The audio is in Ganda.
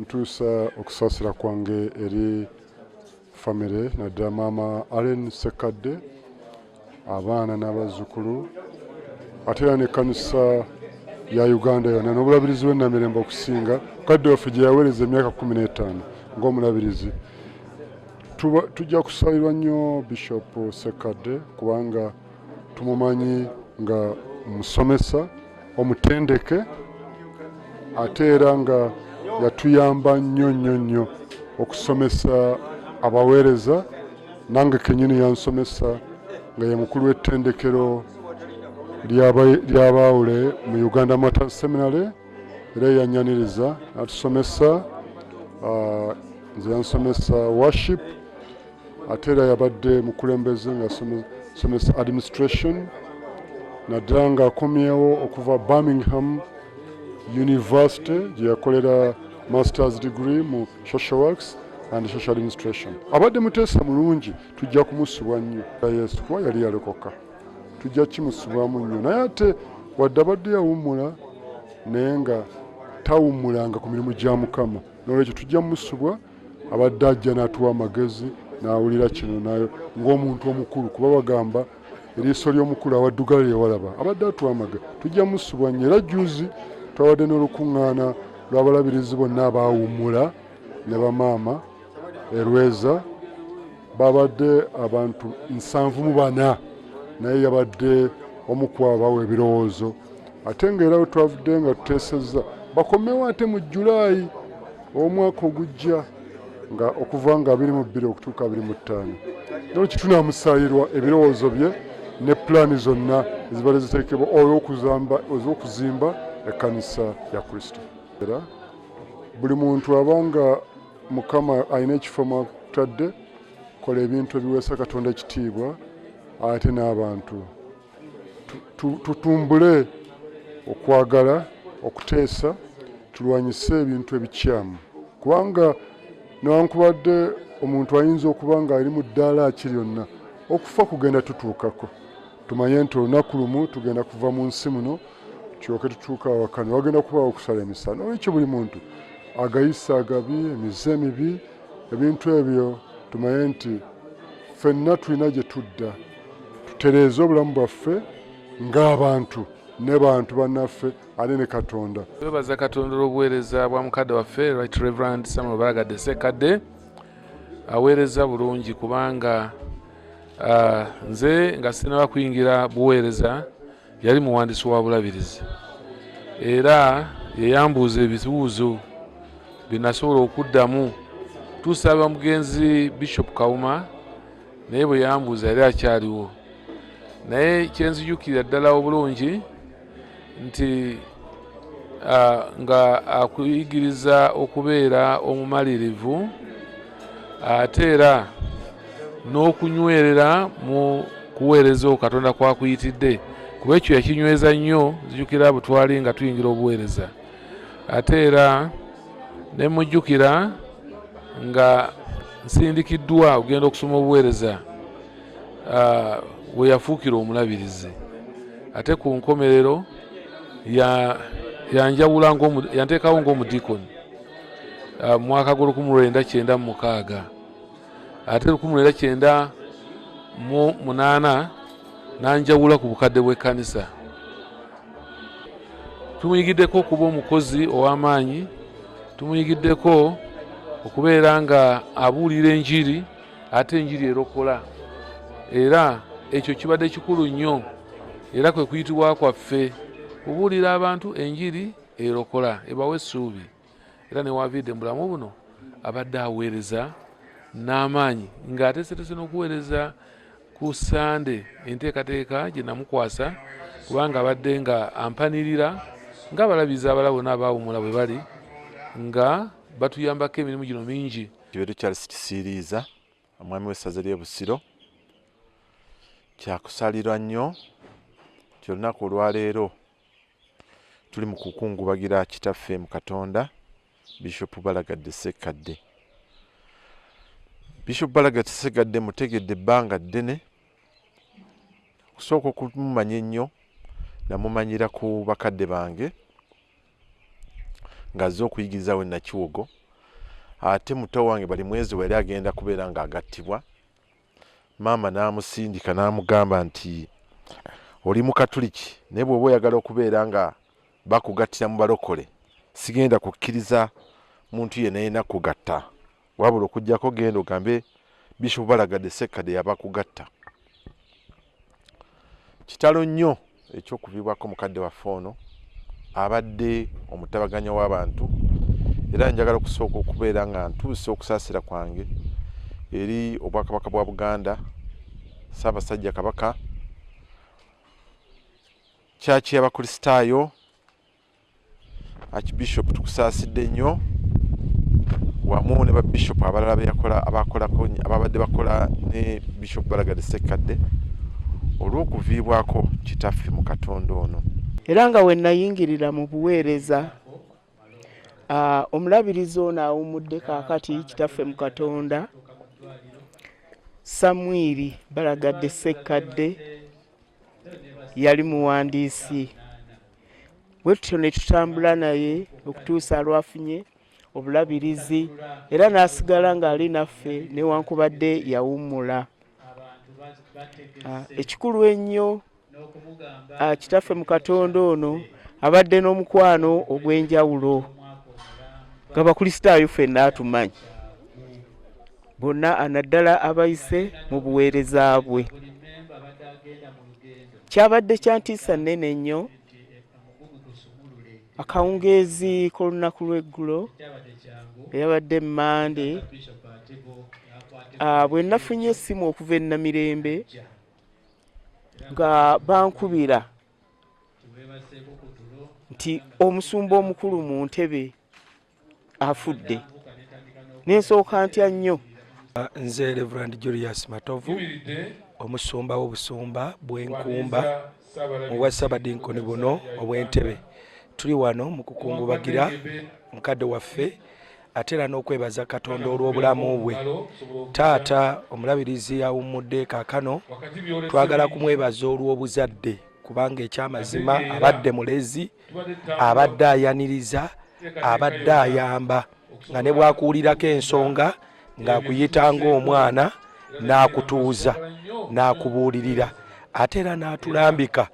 Ntuusa okusaasira kwange eri famire, naddala maama Allen Ssekadde, abaana n'abazzukulu, ate era n'ekkanisa ya Uganda yonna n'obulabirizi bw'e Namirembe, okusinga mukadde waffe gye yaweereza emyaka 15 ng'omulabirizi. Tujja kusalirwa nnyo Bishop Ssekadde kubanga tumumanyi nga musomesa omutendeke, ate era nga yatuyamba nnyo nnyo nnyo okusomesa abaweereza. Nange kenyini yansomesa nga ye mukulu w'ettendekero ly'abaawule mu Uganda Martyrs Seminary, era yanyaniriza natusomesa. Nze yansomesa worship, ate era yabadde mukulembeze nga somesa administration, naddala ng'akomyewo okuva Birmingham University gye yakolera masters degree mu social works and social administration. Abadde muteesa mulungi, tujja kumusubwa nnyo Yesu kuba yali yalokoka, tujja kimusubwamu nnyo. Naye ate wadde abadde yawummula, naye nga tawummulanga ku mirimu gya Mukama, nolwekyo tujja mumusubwa. Abadde ajja n'atuwa amagezi, n'awulira kino nayo ng'omuntu omukulu, kuba bagamba eriiso ly'omukulu awaddugala lyewalaba. Abadde atuwa amagezi, tujja musubwa nnyo. Era juzi twabadde n'olukuŋŋaana lw'abalabirizi bonna abaawummula ne bamaama erweza, babadde abantu 74, naye yabadde omu ku abo bawa ebirowoozo. Ate ng'era we twavudde nga tuteesezza bakomewo ate mu Julaayi omwaka ogujja, nga okuva nga 22 okutuuka 25. Nolwekyo tunaamusaalirwa ebirowoozo bye ne pulaani zonna ezibadde ziteekebwa ez'okuzimba ekkanisa ya Kristo. Era buli muntu abanga Mukama alina ekifo mwakutadde, kola ebintu ebiweesa Katonda ekitiibwa ate n'abantu. Tutumbule okwagala, okuteesa, tulwanyise ebintu ebikyamu, kubanga newankubadde omuntu ayinza okuba nga ali mu ddaala ki lyonna, okufa kugenda tutuukako. Tumanye nti olunaku lumu tugenda kuva mu nsi muno, tulyoke tutuuka awaka ne wagenda kubaawo okusala emisango. Olwekyo buli muntu agayisa agabi, emize emibi, ebintu ebyo, tumanye nti ffenna tulina gye tudda. Tutereeze obulamu bwaffe ng'abantu ne bantu bannaffe ate ne Katonda. Twebaza Katonda olw'obuweereza bwa mukadde waffe Right Reverend Samuel Balagadde Ssekadde. Aweereza bulungi kubanga nze nga sinaba kuyingira buweereza yali muwandiisi wa bulabirizi, era yeyambuuza ebibuuzo bye nasobola okuddamu. Tusaba mugenzi Bishop Kawuma, naye bwe yambuuza yali akyaliwo, naye kyenzijukirira ddala obulungi nti nga akuyigiriza okubeera omumalirivu ate era n'okunywerera mu kuweereza okwo Katonda kwakuyitidde, kuba ekyo yakinyweza nnyo. Nzijukira bwe twali nga tuyingira obuweereza, ate era ne mujjukira nga nsindikiddwa okugenda okusoma obuweereza we yafuukira omulabirizi, ate ku nkomerero yanjawula, yanteekawo ng'omudiikoni mu mwaka gwa 1996, ate 1998 nanjawula ku bukadde bw'ekkanisa. Tumuyigiddeko okuba omukozi ow'amaanyi, tumuyigiddeko okubeera nga abuulira enjiri, ate enjiri erokola, era ekyo kibadde kikulu nnyo, era kwe kuyitibwa kwaffe kubuulira abantu enjiri erokola, ebawa essuubi. Era newaviidde mu bulamu buno abadde aweereza n'amaanyi ng'ateeseteese n'okuweereza ku Sande, enteekateeka gye namukwasa, kubanga abadde nga ampanirira ng'abalabirizi abalala bonna abaawumula bwe bali nga batuyambako emirimu gino mingi. Kiberu Charles Kisiiriiza, omwami w'essaza ly'e Busiro, kyakusalirwa nnyo nti olunaku olwaleero tuli mu kukungubagira kitaffe mu Katonda Bishop Balagadde Ssekkadde. Bishop Balagadde Ssekkadde mutegedde ebbanga ddene. Okusooka okumumanya ennyo namumanyira ku bakadde bange ng'azze okuyigiriza we Nakiwogo. Ate muto wange Balimwezo bwe yali agenda kubeera ng'agattibwa, maama n'amusindika n'amugamba nti oli Mukatuliki, naye bw'oba oyagala okubeera nga bakugattira mu balokole, sigenda kukkiriza muntu yenna yenna kugatta, wabula okuggyako genda ogambe Bishop Balagadde Ssekkadde yabakugatta. Kitalo nnyo eky'okuviibwako mukadde waffe ono abadde omutabaganya w'abantu, era njagala okusooka okubeera nga ntuusa okusaasira kwange eri Obwakabaka bwa Buganda, Ssaabasajja Kabaka, Kyaki y'Abakristaayo, Archbishop tukusaasidde nnyo wamu ne babishopu abalala beyakola abakolako ababadde bakola ne Bishop Balagadde Ssekkadde olw'okuviibwako kitaffe mu Katonda ono. Era nga we nayingirira mu buweereza, omulabirizi ono awummudde kaakati kitaffe mu Katonda Samwiri Balagadde Ssekkadde yali muwandiisi, bwe tutyo ne tutambula naye okutuusa lw'afunye obulabirizi era n'asigala ng'ali naffe newankubadde yawummula. Ekikulu ennyo, kitaffe mu Katonda ono abadde n'omukwano ogw'enjawulo nga Bakristaayo ffenna atumanyi bonna, naddala abayise mu buweereza bwe. Kyabadde kya ntiisa nnene nnyo akawungeezi k'olunaku lw'eggulo eyabadde Mmande, bwe nafunye essimu okuva e Namirembe nga bankubira nti omusumba omukulu mu ntebe afudde, nensooka ntya nnyo. Nze Reverend Julius Matovu, omusumba w'obusumba bw'Enkumba mu bwa Ssabadinkoni buno obw'Entebe. Tuli wano mu kukungubagira mukadde waffe ate era n'okwebaza Katonda olw'obulamu bwe. Taata omulabirizi awummudde kaakano, twagala kumwebaza olw'obuzadde kubanga ekyamazima abadde mulezi, abadde ayaniriza, abadde ayamba nga ne bw'akuwulirako ensonga ng'akuyita ng'omwana n'akutuuza n'akubuulirira ate era n'atulambika.